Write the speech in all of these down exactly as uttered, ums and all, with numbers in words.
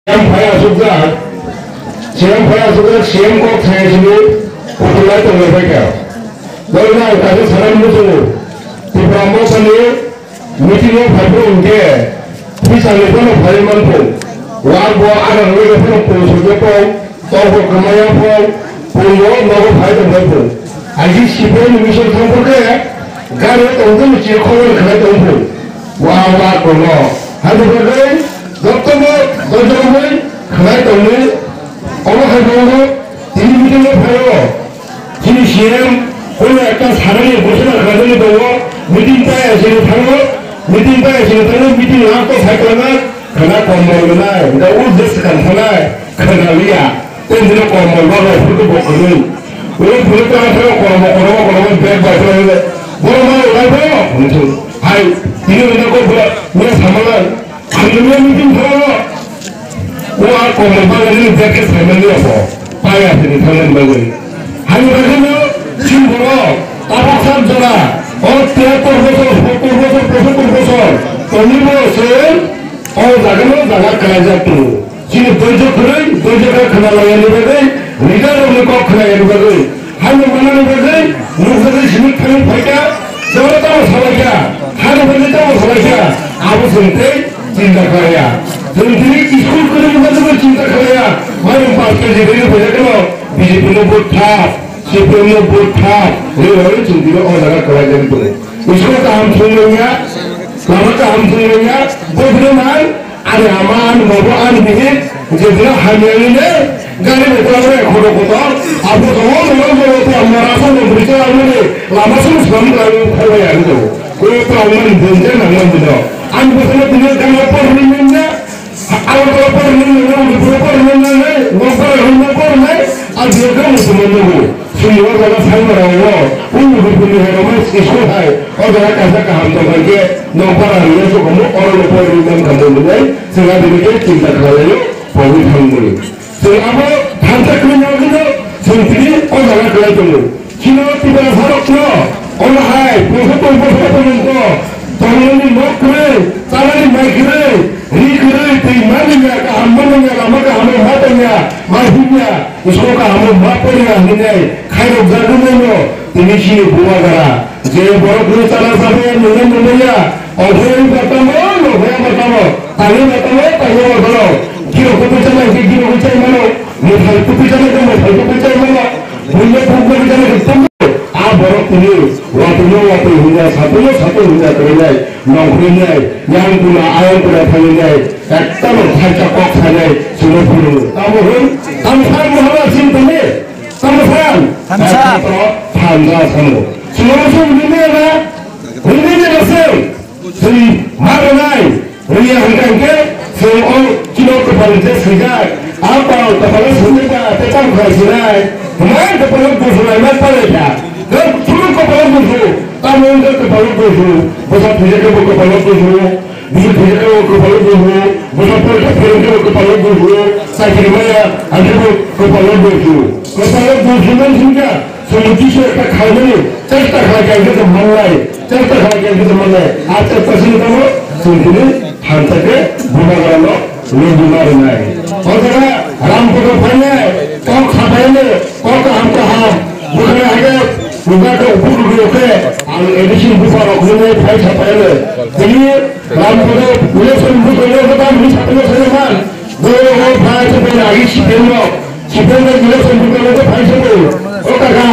C M phai asukjak, C M phai asukjak, C M kok thaya sini putulai tonglai phaikha. Borokno ang kaisa sanani muchungo, Tipra Mothani meeting o phaiphuru hwnkhe, thisani phano phaiwi manphung, wal bo agarwino phano pung sokya pong, tongphor kwmaya pong, pung bo nogo phai tongphai pung. Aji C P M ni mission thangphurkhe, gari o tongtwmwi chini khobor khlai tongphung. Wa wa kono. Hani bagwi jotono dojorogwi khlai tongwi omo hai tongo tini meeting o phaio. Chini C M kono ekta sanani ghoshona khlaijagwi tongo, meeting paiya sini thango, meeting paiya sini thango, meeting last o sai tongo, khana kombol rwnai, da ul je swkang thanai, khana liya. Tei bini kombol bagwi photo bo kwrwi. Oro phuru tara tara kormo kormo kormo bag bai phuru le. Borok ma lai bo. Hai, tini bini ko bura, ni samalai. Ang ni meeting phuru. O a kombol bagwi ni bag ke saimani abo. Paya tini thangan bagwi. Hani bagwi no, sin borok. Tabok sab jora. O tiyator bosor, sottor bosor, pochattor bosor. Toni bo se. O jaga no jaga kalaijak tongo. Chini doijo kwrwi, doijo khe khna laiyani bagwi, leader rokni kok khna yani bagwi, hano manani bagwi, nukjagwi simi thangwi phaikha, jora tamo salaikha, hano bagwi tamo salaikha, abo chwng tei chinta khlaiya. Chwng tini school kwrwini bagwi chinta khlaiya, mairum pass K G tini phaikha kheno B J P no vote thap, C P M no vote thap, rwi rwi chwng tini o jaga kwlaijagwi tongo. School kaham thwngmanya, lama kaham thwngmanya, bo phano nang, Ani ama, ani babu, ani bihik, je bini hamya ni ne, gari ni tangre khodo kotor, abo tongo, tongo, tongo, tongo, mara sa no bri sa ni, lama sa no slam la ni, phai ya ni tongo. Ko to ang man bun je nang man bun. Ani bo sa no bini gana por ni ni ne, awa to por ni ni ne, ni por ni ni ne, no por ni ni por ni, a je ko mo mo. Chini o jaga sai mara o, o Mudurpurni hai rok mai school hai, o jaga kaisa kaham tong kha khe, nokbar ang ya sokomo, oro no pori man kha mo nai, chwng abini khe chinta khlai laio, pogwi thang mani. Chwng abo thansa kwrwng no khe, chwng tini o jaga kwlai tongo. Chini o Tiprasa rok no, ono hai, boso tong boso tong ko, tongnani nok kwrwi, chanani mai kwrwi, ri kwrwi, twi mani ya, kaham mani ya, lama kaham ma tong ya, ma him ya. Iswk kaham ma poriya hinwi khairok jagwi naino tini chini bubagra je borok ni chana sabai nungna nungya, ophai batamo, ophai batamo, tangwi batamo, tangwi batamo, giro kutu chana khe giro kutu chai mano, muthal kutu chana khe muthal kutu chai mano, bunya bukna chana khe tum. A borok tini watino watwi hinja, satino sato hinja kwrwnai, nongkhornai, yang kuna, ayang kuna thangwi nai, ekta no thaisa kok sanai, suno phuru. Tamo hwn, tamo sa muhala sing tani. Tamo san? Thansa. Thansa sano. Sumano sum rimena? Rimena sing. Sing maranai. Riya hangkangke sing o kino kepala je sejak. Apa kepala sejak apa tetap kaisinai. Mai kepala kusulai mat pale ya. Dan sumano kepala kusul. Tamo ke kepala kusul. Bosa sejak ke kepala kusul. Bini thwija khe o kwpalo buphuru, bwsa porikha phereng khe o kwpalo buphuru, chakri maya, ang khe bo kwpalo buphuru. Kwpalo buphuru nang thung kha, chwng kisa ekta khaimani chesta khlai kha, ang khe tong mannai, chesta khlai kha, ang khe tong mannai. A chesta sini tamo, chwng tini thansa khe bubagrano lobima rwnai. O jaga Ramkodo phainai, kok khapaino, kok kaham kaham, bwkhani hai khe, bwkha khe upor rwgwi rw khe, ang A D C ni buphang rok hwnwi phai sapaino. Tini Ramkodo election buphang rok khe tamni sapaino thangya man. Doro rok phai sapaino agi C P M rok. C P M rok election buphang rok phai sapaino. O kaka,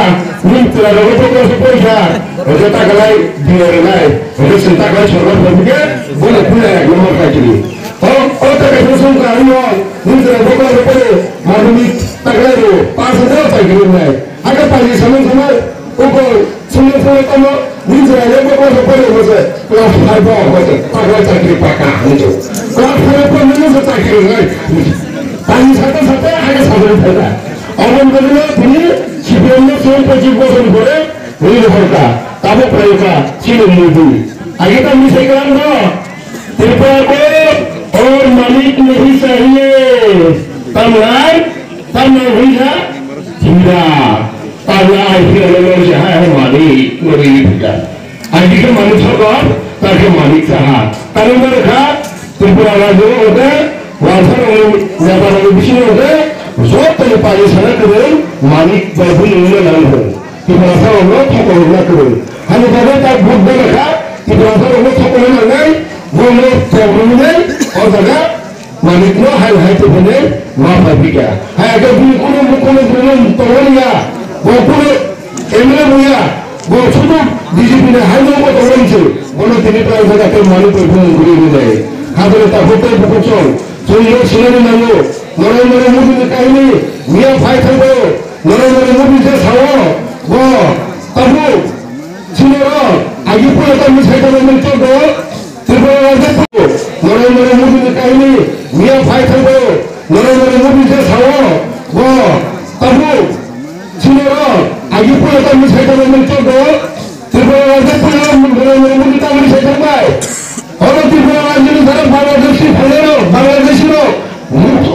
nini chwla rok khe kok se poisa. O khe takalai, diya rwnai. O khe chwng takalai sorkar phai khe, bono puila ek number khai chini. O, o kaka se song ka, ano, nini chwla rok khe poisa. Madhyamik takalai rw, pass hajar takalai rwnai. Aka pani samung samung, uko sumung sumung tamo, nini jora le ko ko ko ko se, class five ba ko se, pa ko chakri paka, nini jo. Class five ko nini jo chakri nai. Pani sata sata, aka sabun sata. Amon ko le tini, sibon le sumung ko jib ko sumung ko le, nini jo ka, tabo ko ka, sini mudu. Agi ta misai kalam do. Tripura ko aur malik nahi chahiye. Tamnai, tamnai hui kha, hira. Tamnai hira lo lo se hai hai malik lo ri pita. Ai dikhe malik sarkar, ta khe malik saha. Tamnai kha, Tripura rajyo hote Wansa rokni neta rokni bisingo hwnkhe joto ni pali sana kwrwi Manik bai bini wngna nang thung. Tiprasa rokno thokol rwna kwrwi. Hani bagwi ta vote dana kha, Tiprasa rokno thokol rwna nangnai, bono thok rwnai, o jaga Manikno hai hai tongphani ma phai phikha. Hai khe bini kunu mukunu bini tongmani ya, bo kunu M L A bo ya, bo sudu B J P ni hai no bo tongmani se, bono tini tang jaga tei Manik bai bumung guri rinai. Habole ta hotel bukuchong, chwng no sinani nango, Narendra Modi ni kahini, miya phai thango, Narendra Modi je sao, bo, tabuk, Chini oro, agi puila tamni sai tongmani chok do, Tripura Rajya Puila, Narendra Modi ni kahini, miya phai thango, Narendra Modi je sao, bo, tabuk, chini oro, agi puila tamni sai tongmani chok do, Tripura Rajya Puila, Narendra Modi tamni sai tongbai. Oro Tripura Rajya ni jara Bangladesh ni phainai rok, Bangladesh rok,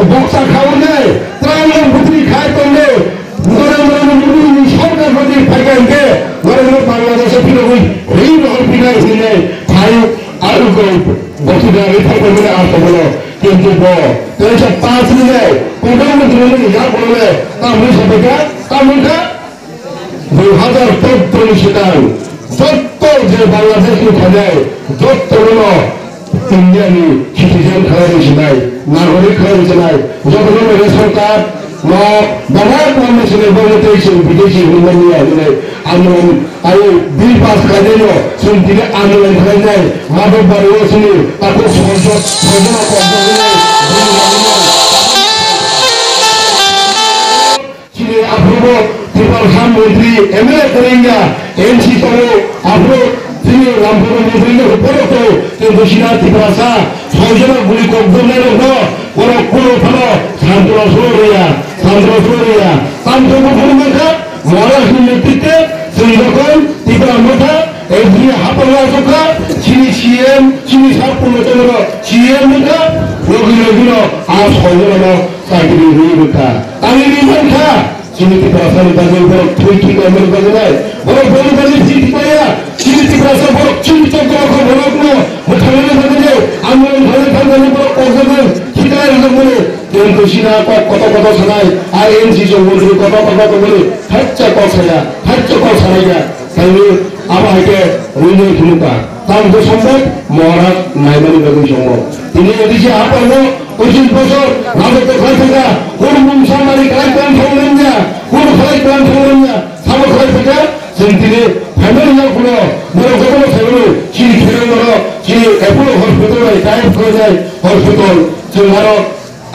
boksa khaunai, trai rok butri khai tongnai, Narendra Modi ni sorkar rok ni phaikha hwnkhe, Narendra Bangladesh o phirogwi ring rohor pinai hinwi phai, arokhe boksa da ri phai tongnai a tongmano, kintu bo teisa pass rinai, Pradhan Mantri ni yak bolole, tamni sabaikha, tamni kha, Dui hazar chouddoni swkang jotto je Bangladesh ni phainai jotto no India ni citizen khlai rw sinai, nagorik khlai rw sinai, jotto no ration card, nok, bana kwbangma sinai, bangma tei chwng bideshi hinwi manya hinwi andolon, ai bill pass khlainai no chwng tini andolon khlainai, Madhobari o chini takhuk Sanjot, Sanjot Sanjot hinwi. Chini aphuru bo Tiprasa montri M L A kwrwngya N C tongo, aphuru chini Ramprasad montri no borok tongo, kintu chini Tiprasa soijona guli kok jomnairokno borok kuno phano santona suro riya, santona suro riya. Tamsokbo phano mankha, Maharaj ni netritwe chwng jokhon Tipra Motha F D A hapang asukha, chini C M, chini sab puno tongro C M wngkha, logi logi no a soijona no chakri rwi rwkha. Tangwi rwi mankha, chini Tiprasa ni bagwi borok thwi thwi kaimani bagwi nai. Borok boni bagwi thwi thwi kaiya. Chini Tiprasa borok chini chokdoro kho borok no mwthangmani bagwi nai. Ang no thangwi thangmani borok kokjagwi thwi kai rwjakmani. Tei kwchwina kok kotor kotor sanai. I N C chongmani kotor kotor tongmani. Thacha kok saya. Thacha kok sanai ya. Tangwi abo hai khe rwngwi phunukha. Tamo khe sombai Maharaj naimani bagwi songo. Tini A D C haphano pochin bosor rajotw khlai thangkha. Kunu mungsa mari khlai tong thangmanya, kunu khlai tong thangmanya, sabo khlai thangkha. Chwng tini phaimani yakulo norok jotono saimano chini kherang norok chini Apollo hospital bai type khlainai hospital chwng aro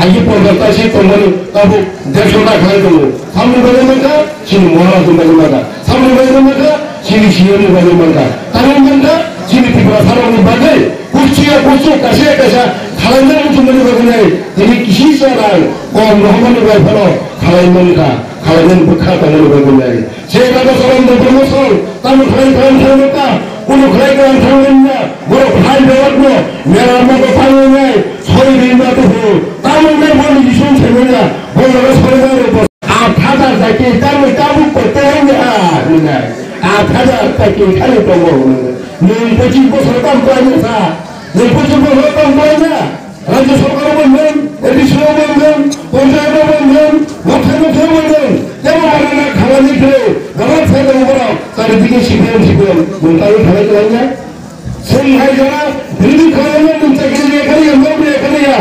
Aji porda taisi tongmani tabuk dersho ta khlai tongo. Samung bagwi mankha, chini Maharaj ni bagwi mankha. Samung bagwi mankha, chini C M ni bagwi mankha. Tamni mankha, chini Tiprasa rokni bagwi kuchiya kuchuk kaisa kaisa khalaina muchungmani bagwi nai. Tini kisi cha rang kom rohormani bai phano khalai mankha, khalainani bwkha tongmani bagwi nai. Je raja salam de promotion, tamo khlai khlai thangmani ta, kuno khlai khlai thangmani na, borok hai borok no, mera ma bo thangmani nai, soi ri ma to ho, tamo nai bo ni bisong se mani na, bo na soi ma ro bo. Aat hajar jaki, tamo tamo ko te nai, nai. Aat hajar jaki khali to mo, nung pochis bosor kam ko ani sa, nung pochis bosor kam ko ani sa. Rajya Sarkar o manjak, A D C o manjak, Panchayat o manjak, Motha Motha o manjak, tebo manana khalani khe, gabak sai tongo borok, chari dike C P M, C P M, mung tangwi khalai kwlangya. Chwng hai jora, bini khalai mung chakri ya khaliya, mung ya khaliya,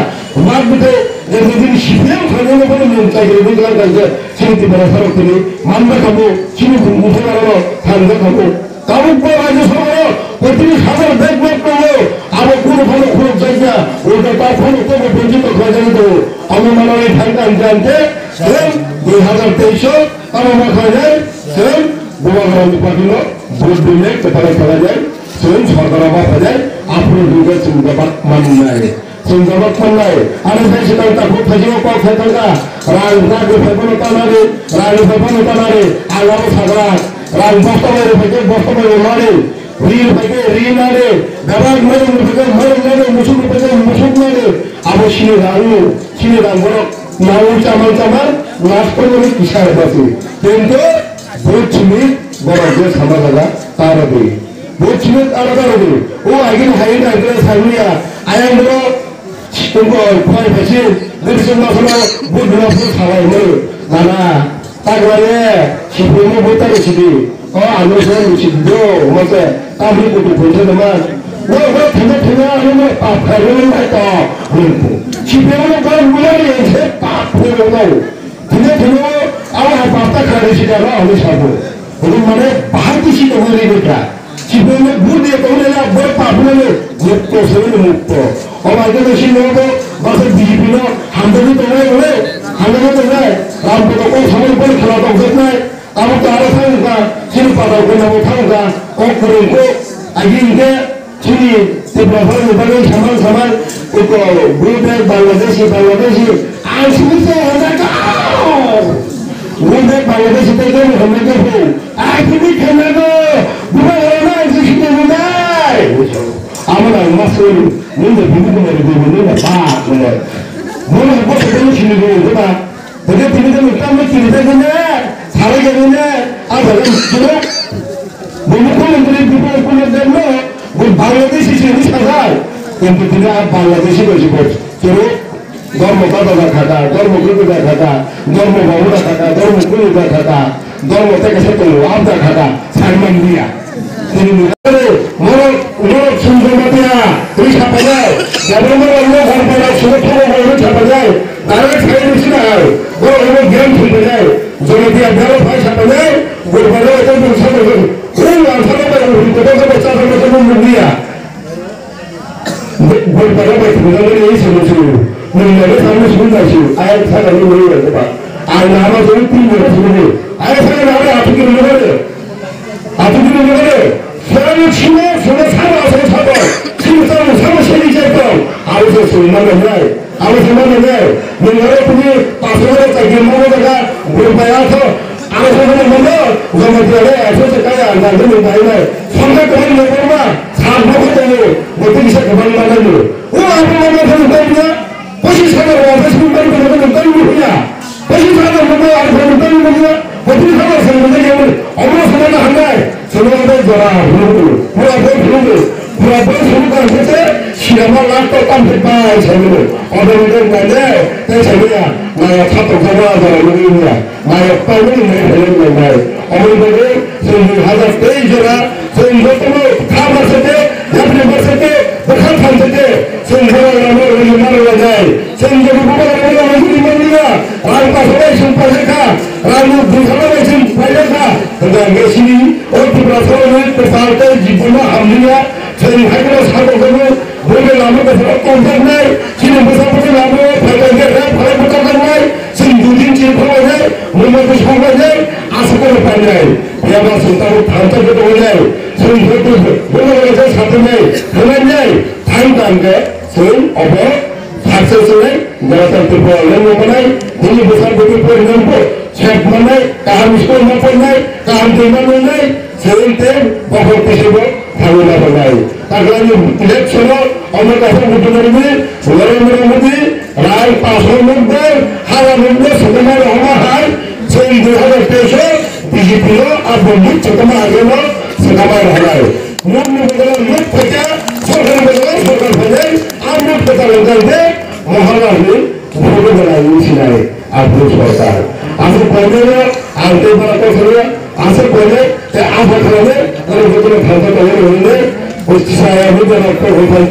mat bwtwi, je bini C P M khalai mung chakri bini khalai khalai, chini Tiprasa rok tini, manda khamu, chini bumbu thangma rok, thangma khamu. Tabuk bo Rajya Sabha o poitris hajar bag bag tongo, abo kunu phano khuluk jakya, ulta ta phano tobo bonchito khlaijagwi tongo. Omo manwi thangkha hwnkhe hwnkhe, chwng dui hazar teis o tamo ma khlainai, chwng Bubagrani party no vote rwinai kwtalai khlainai, chwng sorkar o ma phainai, aphuru hwnkhe chwng jabab mannai. Chwng jabab mannai, ano sai se tang takhuk thajio kok sai thangkha, rang rok rw phai phano tanari, rang rw phai phano tanari, ang abo sagra, rang bosta bai rw phai khe bosta bai rw mani, ri rw phai khe ri nani, bebak mairung rw phai khe mairung nani, musuk rw phai khe musuk nani, abo sini rang no, sini rang borok nangwi chamang chamang, nas phano ni kisa rw basi. Kintu, vote simi borok je sama jaga, ta rw di. Vote simi ta rw di. O agini hai ni hai khe sai ya, ayang borok, Tungko khwai phaisi, nini song masalo, but duma phuru salai mo, nana, takwale, sipri mo but tani sidi, o ano se ni sidi do, mo se, tamri kutu phoisa duma. No, no, thina, thina, ano mo pap khai ro nai to, nungku. Sipri mo ko mulari se pap khai ro nai. Thina, thina, ano hai pap ta khai ro sida no, ano sabu. Ano mane, bahai kisi to mulari beta. Chibolo budi tonglela bor papulelo mukto sebele mukto. Oba kene si nogo basa B J P no hamdani tongnai bole, hamdani tongnai. Ram poto ko samai bole khela tongjaknai. Abo to aro thangka, chini pada ko nabo thangka, o kurung ko, agi inke, chini Tripura ni bagwi saman saman, uko, Bangladeshi, Bangladeshi, ang sini se handa ka. Bangladeshi te kene handa ka. Ai, tini khenna go, buka rana, ai, tini khenna go, nai. Amo na, ma sori, nini de bibi ko mari bibi, nini de ba, nini. Mo na, bo se tini sini go, go ba. Tini, tini de mo, tamo sini de, nini. Sare ke, nini. A, sare, nini. Bo mo ko mantri, bibi ko mari de, no. Bo Bangladeshi sini sajai. Kintu tini a Bangladeshi ko si bo. Choro. Dormo baba da khata, dormo guru da khata, dormo babu da khata, dormo kulu da khata, dormo teka se tongo, ab da khata, sai man dia. Tini ni kare, moro, moro sumjo matia, tini sapajai, jabra moro lo ghor para, sugo thogo ghor lo sapajai, dara sai ni sina ai, moro lo gyan thupajai, jono dia dara phai sapajai, ghor para lo ghor lo sapajai, ghor lo sapajai, ghor lo sapajai, ghor lo sapajai. Gurpara bai thumjani ni simi simi. Nungmani samni sumjasi. Ayat sakani nungmani ba. Ang nama simi tin jora simi. Ayat sakani nama atu kiri nungmani. Atu kiri nungmani. Sami simi simi sama sama sama. Simi sama sama simi jepang. Awo se summa nai. Awo summa nai. Nungmani tumi pasal tak gimana jaga. Gurpara to. Ang sa hwnwi mano, Jamatia le aso se kaya ang nang hwnwi bai nai. Samda kwbang nokbar ma, sal bo khe tongo, bo twi kisa kwbang ma nai nw. O ang bo ma nai hwnwi bai nw, pochis hajar rang se simi bai nw hwnwi bai nw hwnwi ya. Pochis hajar rang ma ang hwnwi bai nw hwnwi ya, bo twi hajar se hwnwi ya. Omo se ma na hwnwi, se ma bai jora hwnwi, pura bai hwnwi, pura bai hwnwi ka se se, sirama lak to tam se bai se hwnwi. Obo ni bai nai, tai se hwnwi ya, na ya khato jora jora hwnwi ya. Nayok paimani nai phailai nai nai. Aboni bagwi chwng dui hazar teis jora chwng jotono kha barsa khe, yapri barsa khe, bwkha than khe, chwng borok rano rwngwi ma rwlainai. Chwng joto borok rano rwngwi ma rwliya. Rang pasabai chwng paisa kha, rang dui hazar bai chwng paisa kha. Hwnkhe ang khe sini o Tripura sorokni kwtal tei jibonno hamliya. Chwng hai kheno sakokjagwi. Boni lama kwcharo tongjaknai, chini bwsa bwsani lama o phaikha khe rep phalai bwcharjaknai, chini dudin chini phalai nai, mungma bwsa phalai nai, aswk khe phalai nai. Phiya ba chwng tabuk thansa khe tongo nai, chwng khe twi bono bono khe sathai nai, phalai nai, thang tang khe chwng obo success wngnai, Ganatantra Tripura le nungmanai, bini bwsa bwtwi porinani bo sep mannai, kaham school ma pornai, kaham twi ma nungnai, chwng tei bokhok twi se bo. Thangwi labanai. Taklani election-o omo kaisa butunarini Narendra Modi rang paso nukbar hala nukbar sokomai rohorma hai chwng dui hazar teis-o B J P-o a bonduk sokomai ageno sokomai rohornai. Nukni bwdala nuk phaikha, sorkarni bwdala sorkar phainai, a nuk kwtal wngkha hwnkhe moharani bhogwi belai wngsinai. Abdul Sorkar. Aswk koinai no ang tei bara kothoro aswk koinai tei asa khlainai oro jotono thansa tongo hwnwi bo chaya hwnwi jora kok hwnwi